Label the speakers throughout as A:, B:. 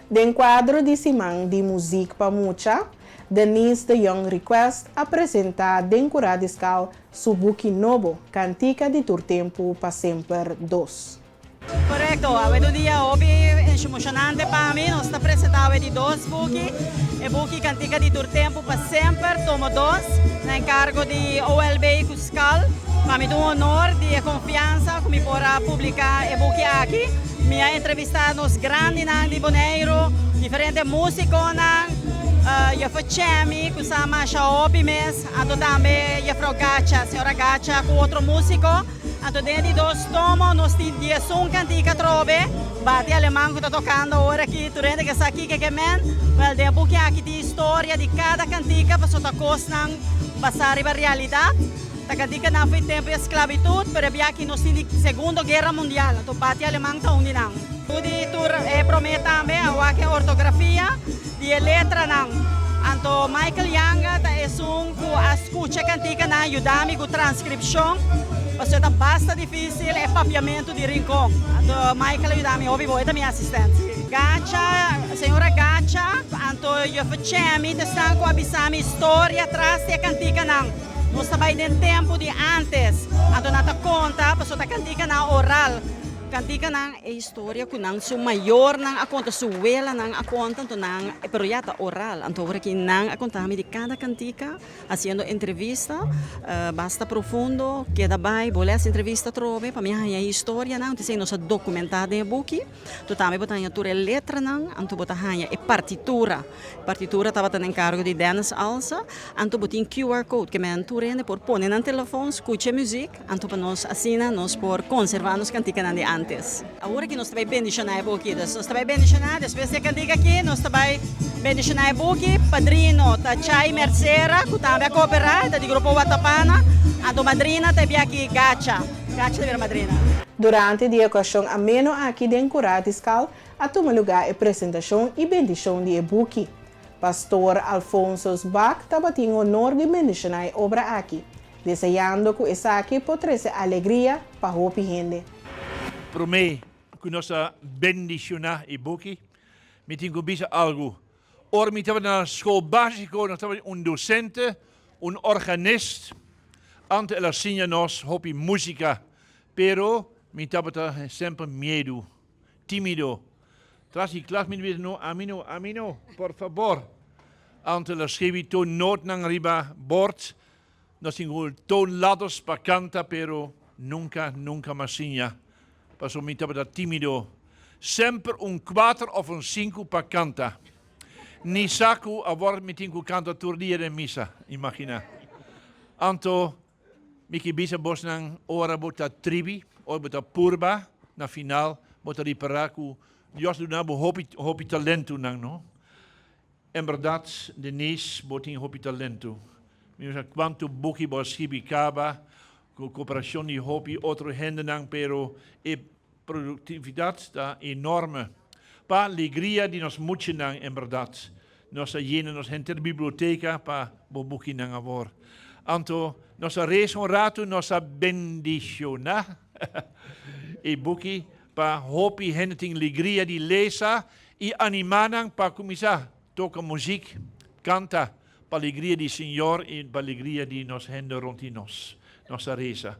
A: Den kuadro di Siman di Muzik pa Mucha, Denise de Jong Request a presentá den Kurá di Skal su buki nobo, Kantika di Tur Tempu pa Semper dos.
B: Korekto, awe ta un dia hopi emoshonante pa mi. Nos ta presentá awe di dos buki, e buki Kantika di Tur Tempu pa Semper, tomo dos, na enkargo di OLB ku Skal. Pa mi ta un honor di e konfiansa ku mi por a publiká e buki aki. Mi a entrevistá nos grandinan di Boneiru, diferente músikonan, Juffrouw Chemi ku sa masha hopi mes, anto tambe Juffrouw Gacha, señora Gacha ku otro músiko. Anto den di dos tomo nos tin 11 kantika atrobe, bati aleman ku ta tokando awor aki, tur hende ke sa kiko ke men. Wèl, den e buki aki tin historia di kada kantika pasobra ta kosnan basá riba realidat. Ta kantikanan for e tempu di esklabitut, pero e bia aki nos tin di Segundo Guera Mundial, anto bati aleman ta un di nan. Tur di tur e promé tambe a wak e ortografia di e letranan. Anto Michael Yanga ta esun ku a skucha e kantikanan, yuda mi ku transkripshon, pasobra ta basta difísil e papiamentu di Rincon. Anto Michael a yuda mi hopi bon, e ta mi asistent. Gacha, señora Gacha, anto Juffrouw Chemi ta esnan ku a bisa mi historia tras di e kantikanan. Nos ta bai den tempu di ántes, anto nan ta konta pasobra ta kantikanan oral. Kantikanan e historia ku nan su mayornan a konta, su welanan a konta, anto nan, pero ya ta oral. Anto ora ki nan a konta mi di kada kantika, hasiendo entrevista basta profundo, keda bai, bo lesa entrevista atrobe pa mi haña e historianan, anto esei nos a dokumentá den e buki. Anto tambe bo ta haña tur e letranan, anto bo ta haña e partitura. Partitura tabata na enkargo di Dennis Alsa. Anto bo tin QR code ke men tur hende por pone nan telefon, skucha e muzik, anto pa nos asina nos por konservá nos kantikanan di ántes. Awor aki nos ta bai bendishoná e buki. Dus nos ta bai bendishoná, despues di e kantika aki nos ta bai bendishoná e buki. Padrino ta Chay Mercera ku tambe a kooperá, e ta di grupo Watapana. Anto madrina ta e biaha aki Gacha. Gacha ta bira madrina.
A: Durante di e okashon ameno aki den Kurá di Skal a tuma lugá e presentashon i bendishon di e buki. Pastor Alphonsus Bak tabatin honor di bendishoná e obra aki, deseando ku esaki por trese alegria pa hopi hende.
C: Promé ku nos a bendishoná e buki, mi tin ku bisa algu. Ora mi tabata na skol básiko, nos tabatin un dosente, un organist. Antes el a siña nos hopi músika, pero mi tabata semper miedu. Timido. Tras di klas mi ta bisa, No, ami no, ami no, por fabor. Anto el a skibi tur notnan riba bord. Nos tin ku toonladders pa kanta, pero nunka, nunka m'a siña, pasobra mi tabata timido. Semper un kuater òf un sinku pa kanta. Ni sa ku awor mi tin ku kanta tur dia den misa, imaginá. Anto Mi ke bisa bosnan, ora bo ta tribi, ora bo ta purba, na final bo ta ripará ku Dios duna bo hopi, hopi talentunan, no? En bèrdat, Denise, bo tin hopi talentu. Mi no sa kuantu buki bo a skibi kaba, ku koperashon di hopi otro hendenan, pero e produktividat ta enorme. Pa legria di nos muchanan, en bèrdat, nos a yena nos henter biblioteka pa bo bukinan awor. Anto nos a resa un ratu, nos a bendishoná e buki pa hopi hende tin legria di lesa i animá nan pa kuminsá toka muzik, kanta pa legria di Señor i pa legria di nos hende rònt di nos. Nos a resa.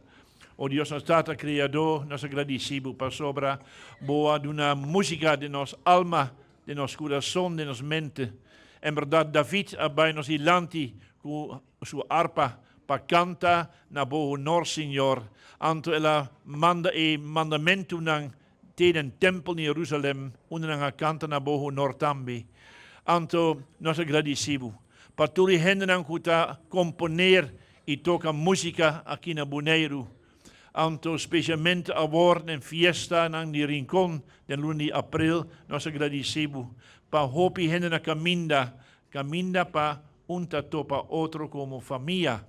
C: O Dios nos Tata Kreadó, nos a gradisí Bo pasobra Bo a duna músika den nos alma, den nos kurason, den nos mente. En bèrdat David a bai nos dilanti ku su arpa pa kanta na Bo honor, Señor. Anto el a manda e mandamentunan te den tèmpel na Jerusalèm, unda nan a kanta na Bo honor tambe. Anto nos a gradisí Bo pa tur e hendenan ku ta komponer i toka músika aki na Boneiru. Anto spesialmente awor den fiestanan di Rincon den luna di april nos a gradisí bo pa hopi hende na kaminda, kaminda pa un ta topa otro komo famia.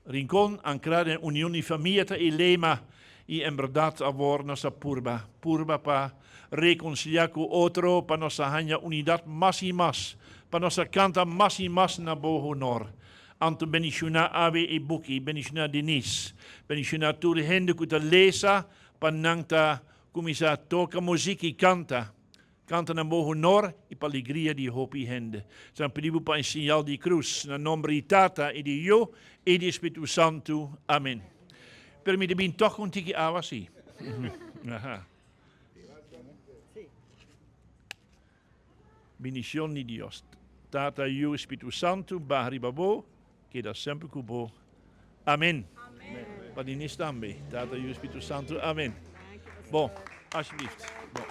C: Rincon ankrá den union di famia ta e lema i en bèrdat awor nos a purba, purba pa rekonsiliá ku otro pa nos a haña unidat mas i mas, pa nos a kanta mas i mas na bo honor. Anto bendishoná awe e buki, bendishoná Denise, bendishoná tur hende ku ta lesa pa nan ta kuminsá toka muzik i kanta. Kanta na bo honor i pa alegria di hopi hende. Sa pidi bo pa e señal di krus, na nomber di Tata i di Yu i di Spiritu Santu. Amen. Pero mi ta bin tòg un tiki awa si. Aha. Bendishon di Dios, Tata, Yu i Spiritu Santu baha riba bo, keda semper ku bo. Amen. Pa Dinis tambe. Tata, Yu i Spiritu Santu. Amen. Bon, alsjeblieft. Bon.